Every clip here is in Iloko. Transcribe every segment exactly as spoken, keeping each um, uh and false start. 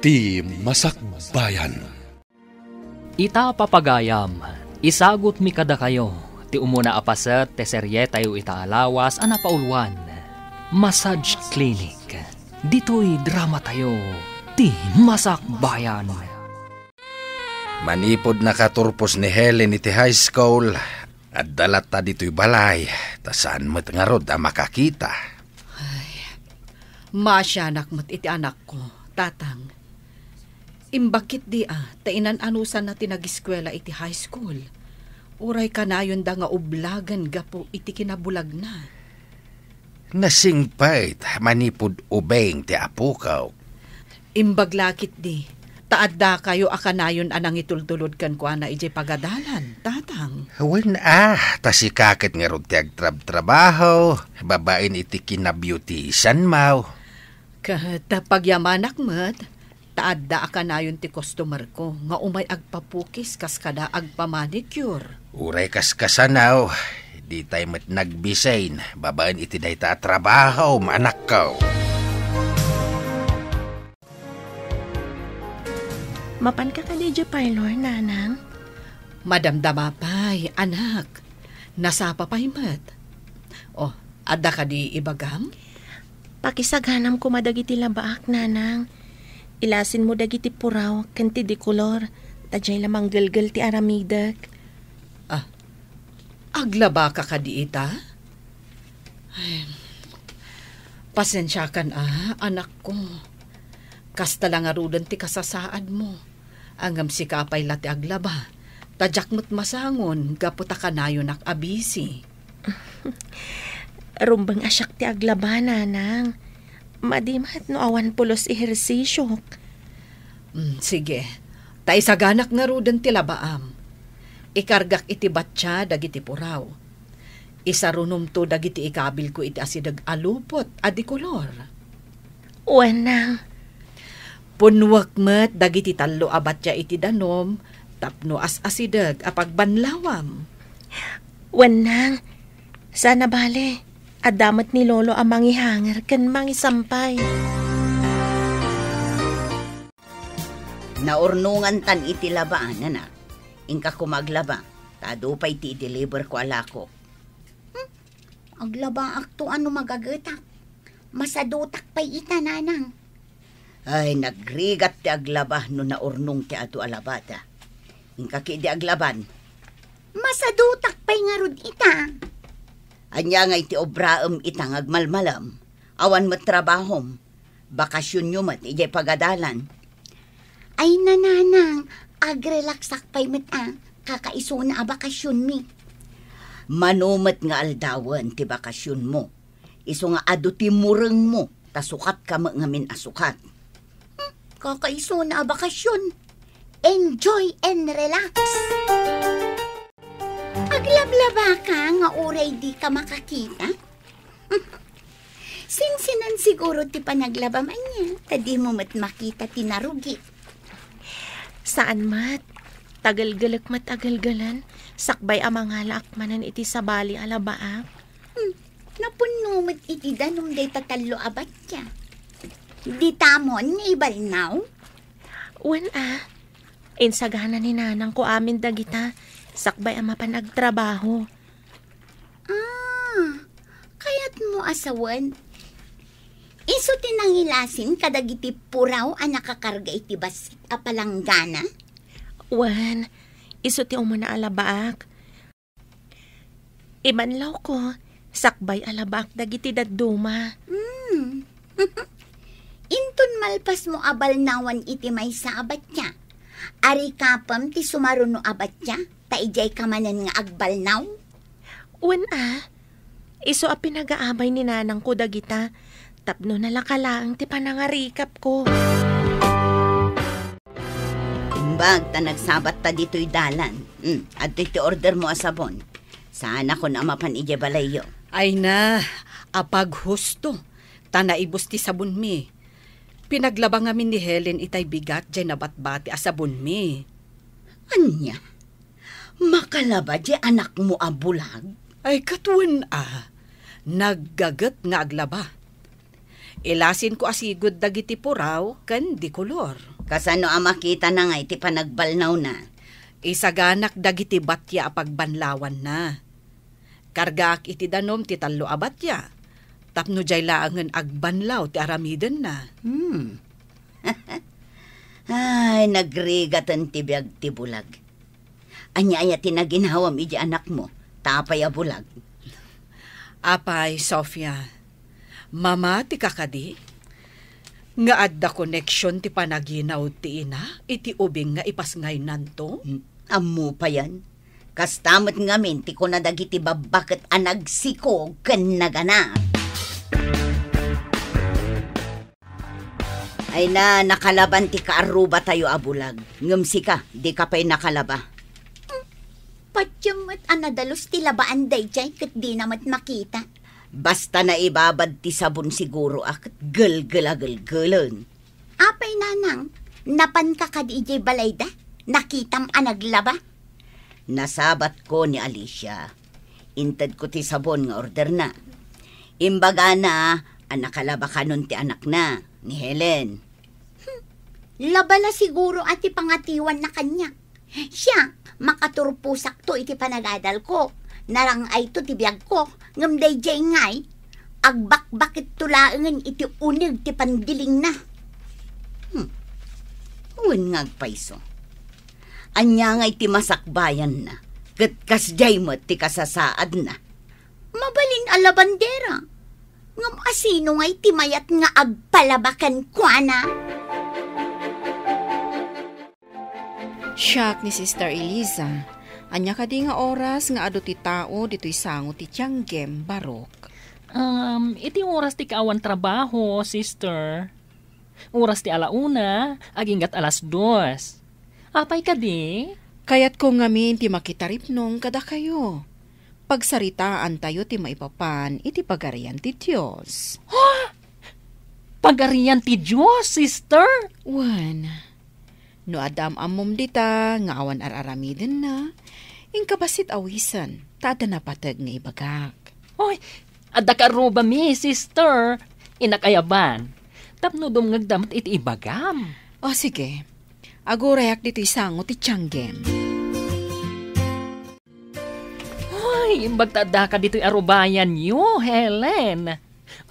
Ti Masakbayan. Ita, papagayam, isagutmi kadakayo ti umuna a paset ti serietayo ita a lawas a napauluan, Massage Clinic. Ditoy dramatayo, Ti Masakbayan. Manipud nakaturpos ni Helen iti high school, adda latta ditoy balay, ta saan met ngarud a makakita. Ay, maasianak met iti anakko, Tatang. Imbag ketdi a, ta inan-anusanna ti nagiskuela iti high school. Uray kanayonda nga ublagen gapu iti kinabulagna. Nasingpet manipud ubing ti apok. Imbag la ketdi, ta addakayo a kanayon a nangitultulod kenkuana idiay pagadalan, Tatang. Wen a, ta sika ket ngarud ti agtrabtrabaho, babaen iti kinabeautisanmo. Ket pagyamanak met, ta adda a kanayon ti customerko nga umay agpapukis kas kada agpamanicure. Uray kaskasano, ditay met nagbisin babaen iti dayta a trabahom, anakko. Mapanka kadi idiay parlor, Nanang? Madamdama pay, anak. Nasapa pay met. Oh, adda kadi ibagam? Pakisaganam koma dagiti labaak, Nanang. Ilasinmo dagiti puraw ken ti dekolor, ta diay la manggelgel ti aramidek. Ah, aglabaka kadi ita? Ay, pasensiakan a, anakko. Kasta la ngaruden ti kasasaadmo. Ngem sika pay la ti aglaba, ta diak met masangon gapu ta kanayonak a busy. Rumbeng a siak ti aglaba, Nanang. Madi met no awan pulos ehersisiok. Mm, sige. Ta isaganak ngaruden ti labaam. Ikargak iti batya dagiti puraw. Isarunomto dagiti ikabilko iti asideg a lupot a dekolor. Wen, Nang. Punnuek met dagiti tallo a batya iti danom tapno as-asideg a pagbanlawam. Wen, Nang. Saan a bale, adda met ni Lolo a mangihanger ken mangisampay. Naurnongantan iti laba, anak. Inka koma aglaba, ta adu pay ti i-deliver ko a lako. Hmm? Aglabaakto a no magagetak. Masadutak pay ita, Nanang. Ay, nagrigat ti aglaba no naurnong ti adu a labada. Inka ketdi aglaban. Masadutak pay ngarud ita. Ania ngay ti obraem ita nga agmalmalem? Awan met trabahom. Bakasionyo met idiay pagadalan. Ay, Nanang, agrelaksak pay met a, kakaisuna a bakasionmi. Mano met nga aldawen ti bakasionmo, isu nga adu ti murengmo, ta sukatka met ngamin a sukat. Hmm, kakaisuna a bakasion. Enjoy and relax. Aglablabaka nga uray dika makakita? Sinsinan siguro ti panaglabam ania, ta dimo met makita ti narugi. Saan met. Tagelgelek met a gelgelen, sakbay a mangalaak manen iti sabali a labaak. Hmm, napunno met iti danum dayta tallo a batya. Ditamon nga ibalnaw? Wen a, insagana ni nanangko amin dagita, sakbay a mapan agtrabaho. Ah, kayatmo a sawen, isu ti nangilasin kadagiti puraw a nakakarga iti bassit a palanggana? Wen, isu ti umuna a labaak. Ibanlawko, sakbay a labaak dagiti dadduma. Hmm. Inton malpasmo a balnawan iti maysa a batya, arikapem ti sumaruno a batya, ta idiayka manen nga agbalnaw? Wen a, isu a pinagaabay ni nanangko dagita, tapno nalaka laeng ti panangarikapko. Imbag ta nagsabatta ditoy dalan. Hmm, adtoy ti ordermo a sabon. Saanakon a mapan idiay balayyo. Ay na, apaghusto, ta naibus ti sabonmi. Pinaglaba ngamin ni Helen itay bigat diay nabatbati a sabonmi. Ania? Makalaba diay anakmo a bulag? Ay, ket wen a, naggaget nga aglaba. Ilasinko a sigud dagiti puraw ken di kolor. Kasano a makitana ngay ti panagbalnawna? Isaganak dagiti batia a pagbanlawanna. Kargaak iti danum ti tallo a batia, tapno diay laengen agbanlaw ti aramidenna. Hmm. Ay, nagrigaten ti biag ti bulag. Ania aya ti naginawam iti anakmo? Tapay a bulag. Apay, Sofia, mamatika kadi nga adda koneksion ti panaginaw ti ina iti ubing nga ipasngaynanto? Hmm, ammo payen. Kasta met ngamin ti kuna dagiti babbaket a nagsikog ken nagana. Ay na, nakalaban ti kaarrubatayo a bulag. Ngem sika, dika pay nakalaba. Hmm, patiem met a nadalus ti labaan daydiay ket dina met makita. Basta naibabad ti sabon siguro a ket gelgel a gelgelen. Apay, nanang, napanka kadi idiay balayda? Nakitam a naglaba? Nasabatko ni Alicia. Intedko ti sabon nga orderna. Imbagana a nakalaba kanon ti anakna, ni Helen. Hmm, laba la siguro a ti pangatiwanna kaniak. Siak, makaturposakto iti panagadalko. Narang-ayto ti biagko, ngem daydiay ngay, agbakbaketto laengen iti uneg ti pandilingna. Hmm. Wen nga agpayso. Ania ngay ti masakbayanna? Ket kasdiay met ti kasasaadna. Mabalin a labandera. Ngem asino ngay ti mayat nga agpalaba kenkuana? Siak ni Sister Eliza. Ania kadi nga oras nga adu ti tao ditoy sango ti tianggem, Barok? Um, iti oras ti kaawan trabaho, sister. Oras ti ala una, aginggat alas dos. Apay kadi? Kayatko ngamin ti makitaripnong kadakayo. Pagsaritaantayo ti maipapan iti Pagarian ti Dios. Ha? Pagarian ti Dios, sister? Wen, no adda am-ammom dita nga awan ar-aramidenna, inka bassit awisen, ta adda napateg nga ibagak. Oy, adda karrubami, sister. Inak ayaban. Tapno dumngegda met iti ibagam. O, sige. Agurayak ditoy sango ti tianggem. Ay, imbag ta addaka ditoy arubayanyo, Helen.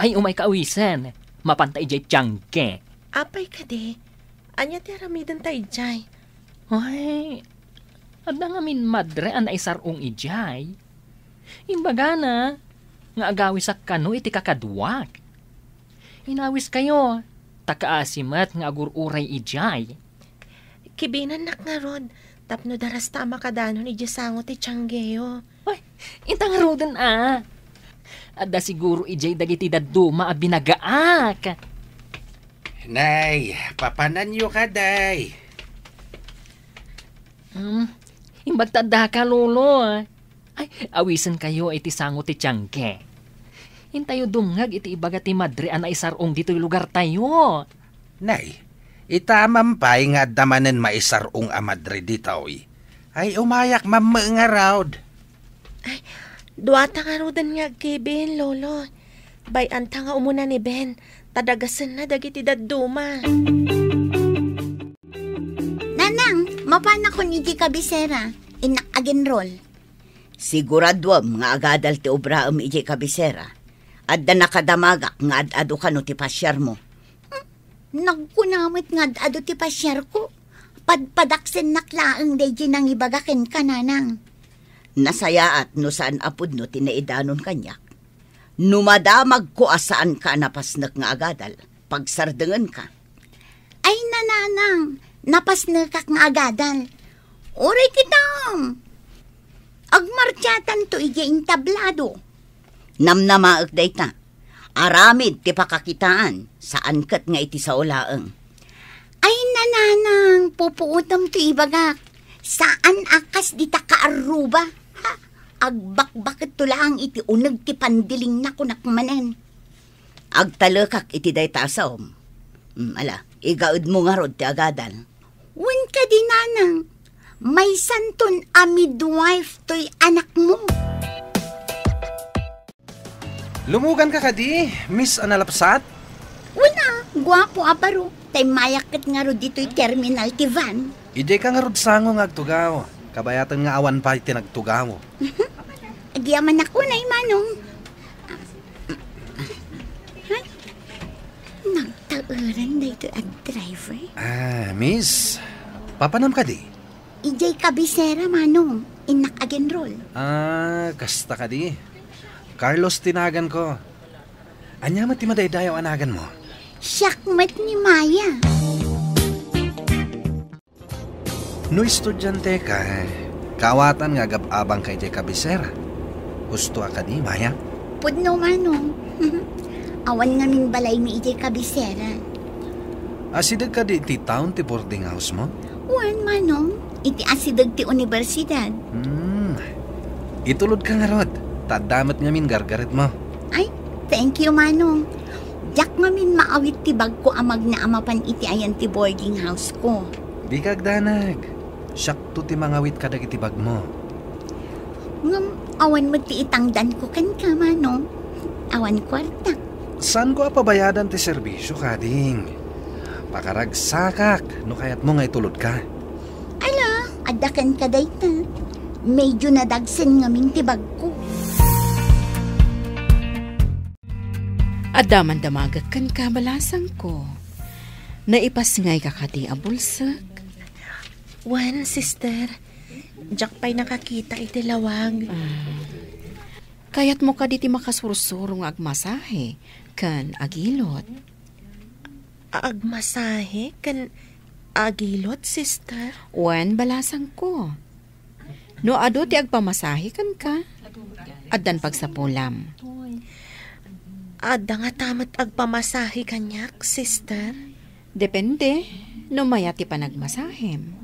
Ay, umayka awisen. Mapanta idiay tiangge. Apay kadi, ania ti aramidenta idiay? Ay, adda ngamin madre a naisar-ong idiay. Imbagana nga agawisak kano iti kakaduak. Inawiskayo, ta kaasi met nga agur-uray idiay. Kibinennak ngarud, tapno darasta a makadanon idiay sango ti tianggeyo. Ay, inta ngaruden a. Adda siguro idiay dagiti dadduma a binagaak. Nay, papananyo kadi. Hmm, imbag ta addaka, Lolo. Ay, awisenkayo iti sango ti tiangge. Intayo dumngeg iti ibaga ti madre a naisar-ong ditoy lugartayo. Nay, ita man pay nga adda manen maisar-ong a madre ditoy. Ay, umayak mammet ngarud. Ay, duata ngaruden nga agkibin, Lolo. Bay-anta nga umuna ni Ben, ta dagasenna dagiti dadduma. Nanang, mapanakon iti kabisera, innak aginrol. Siguraduem nga agadal ti obraem iti kabisera. Adda nakadamagak nga ad-adu kano ti pasiarmo. Hmm, nagkuna met nga ad-adu ti pasiarko. Padpadaksennak laeng daydi nangibaga kenka, Nanang. Nasayaat no saan a pudno ti naidanon kaniak. No madamagko a saanka a napasnek nga agadal, pagsardengenka. Ay, Nanang, napasnekak nga agadal. Uray kitam! Agmartiatanto idiay entablado. Namnamaek dayta. Aramid ti pakakitaan, saan ket nga iti sao laeng. Ay, Nanang, pupuotem ti ibagak. Saan a kas dita kaarruba. Ha? Agbakbaketto laeng iti uneg ti pandilingna, kunak manen. Agtalekak iti dayta a saom. Mm, ala, igaedmo ngarud ti agadal. Wen kadi, Nanang, maysanton a midwife toy anakmo. Lumuganka kadi, Miss Analapsat? Guapo a baro, ta immayak ket ngarud ditoy terminal ti van. Idiay ka ngarud sango nga agtugaw. Kabayaten nga awan pay ti nagtugaw. Agyamanak unay, Manong. Ay, nagtaeran daytoy a driver. Ah, miss, papanam kadi? Idiay kabisera, Manong. Innak agenrol. Ah, kasta kadi. Carlos ti naganko. Ania met ti madaydayaw a naganmo? Siak met ni Maya. No estudiante ka, kaawatan nga agab-abang ka idiay kabisera. Husto a kadi, Maya? Pudno, Manong. Awan ngamin balaymi idiay kabisera. Asideg kadi iti town ti boarding house mo? Wen, Manong. Iti asideg ti universidad. Hmm. Itulod ka ngarud, ta adda met ngamin gargaretmo. Ay, thank you, Manong. Diak ngamin maawit ti bagko a magna a mapan iti ayan ti boarding house ko. Dika agdanag. Siakto ti mangawit kadagiti bagmo. Ngem awan met ti itangdanko kenka, Manong. Awan kuarta. Saanko a pabayadan ti serbisio, kading. Pakaragsakak no kayatmo nga itulod ka. Ala, adda kenka dayta. Medyo nadagsen ngamin ti bagko. Adda man damagek kenka, balasangko. Naipasngayka kadi a bulsek? Wen, sister. Diak pay nakakita iti lawag. Ah. Kayatmo kadi ti makasursuro nga agmasahe ken agilot? Agmasahe ken agilot, sister? Wen, balasangko. No adu ti agpamasahe kenka, addan pagsapulam. Adda ngata met agpamasahe kaniak, sister? Depende no mayat ti panagmasahem.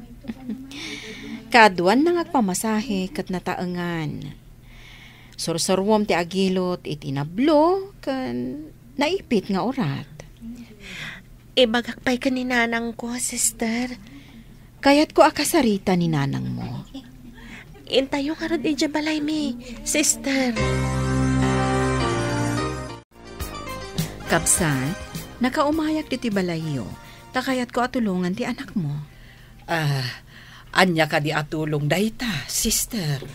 Kaaduanna nga agpamasahe ket nataengan. Sursuruem ti agilot iti nablo ken naipit nga urat. Ibagak pay ken ni nanangko, sister. Kayatko a kasarita ni nanangmo. Intayo ngarud idiay balaymi, sister. Kabsat, nakaumayak ditoy balayyo, ta kayatko a tulongan ti anakmo. Ah, ania kadi a tulong dayta, sister?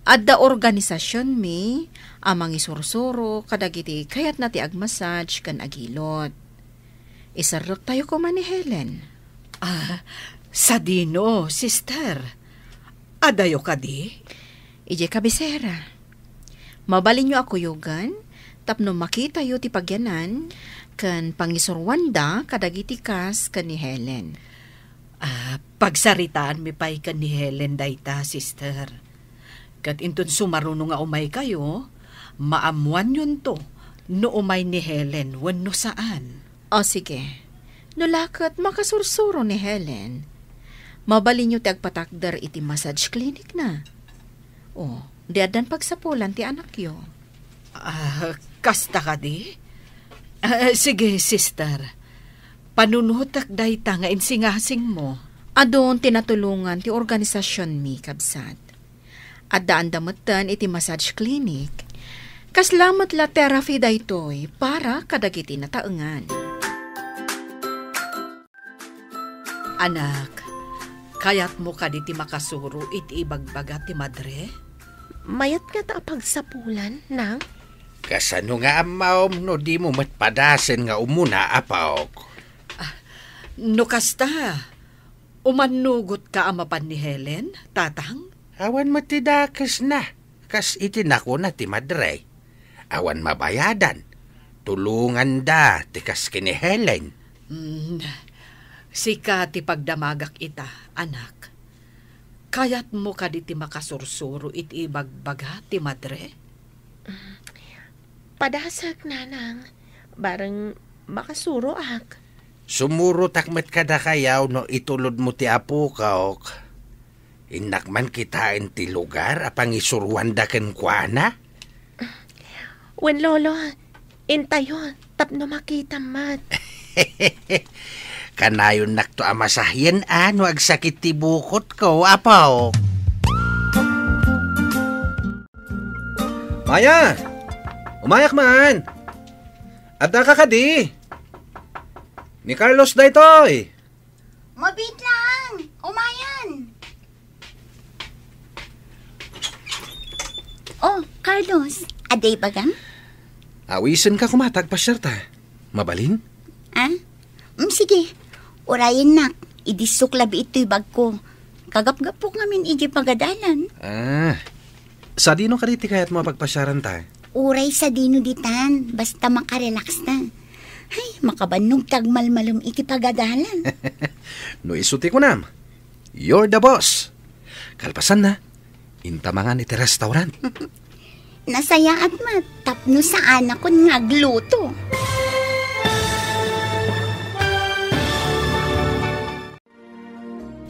Adda organisasionmi a mangisursuro kadagiti kayatna ti agmassage ken agilot. Iserrektayo koma ni Helen. Ah, sadino, sister? Adayo kadi? Idiay kabisera. Mabalinyo a kuyogan tapno makitayo ti pagyanan ken pangisuruanda kadagiti kas ken ni Helen. Ah, pagsaritaanmi pay ken ni Helen dayta, sister. Ket inton sumaruno nga umaykayo, maammoanyonto no umay ni Helen wenno saan. O, sige. No la ket makasursuro ni Helen, mabalinyo ti agpatakder iti massage clinic na. O, di addan pagsapulan ti anakyo. Ah, kasta kadi? Ah, sige, sister. Panunotek dayta nga insingasingmo. Adun ti natulongan ti organisasionmi, kabsat. Addaanda metten iti massage clinic. Kasla met la therapy daytoy para kadagiti nataengan. Anak, kayatmo kadi ti makasuro iti ibagbaga ti madre? Mayat ngata a pagsapulan, nang? Kasano nga ammom no dimo met padasen nga umuna, apok? Ah, no kasta, umannugotka a mapan ni Helen, tatang? Awan met ti dakesna, kas iti nakuna ti madre. Awan mabayadan. Tulonganda ti kas ken ni Helen. Mm, sika ti pagdamagak ita, anak. Kayatmo kadi ti makasursuro iti ibagbaga ti madre? Padasek, nanang. Bareng makasuroak. Sumurotak met kadakayaw no itulodmo ti apok. Innak man kitaen ti lugar a pangisuroanda kenkuana. Wen, Lolo, intayo tapno makitam met. Kanayonnakto a masahien a no agsakit ti bukotko, apo. Maya! Umayak man! Addaka kadi? Ni Carlos daytoy! Mabiit lang! Umayan! Oh, Carlos, adda ibagam? Awisenka koma ta agpasiarta. Mabalin? Ah? Mm, sige. Urayennak, idissok labi itoy bagko. Kagapgapok ngamin iti pagadalan. Ah, sadino kadi ti kayatmo a pagpasiaranta? Uray sadino ditan, basta makarelaxta. Ay, makabannog ti agmalmalem iti pagadalan. No isu ti kunam, you're the boss. Kalpasanna, inta mangan iti restaurant. Nasayaat met tapno saanakon nga agluto.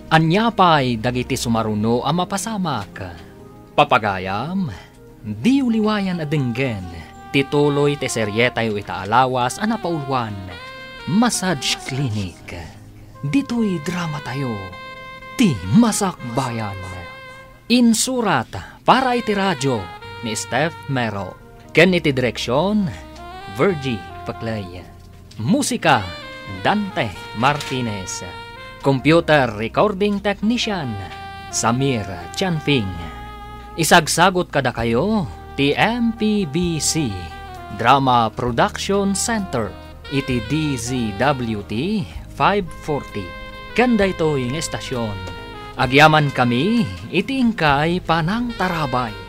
Ania pay dagiti sumaruno a mapasamak? Papagayam, diyo liwayan a denggen ti tuloy ti serietayo ita a lawas a napauluan, Massage Clinic. Ditoy dramatayo, ti Masakbayan. Insurat para iti radio ni Steph Mero ken iti direksion, Virgie Paclay. Musika, Dante Martinez. Computer recording technician, Samir Chanfing. Isagsagot kadakayo ti M P B C Drama Production Center iti D Z W T five forty. Ken daytoy nga estasyon, agyamankami iti inkay panangtarabay.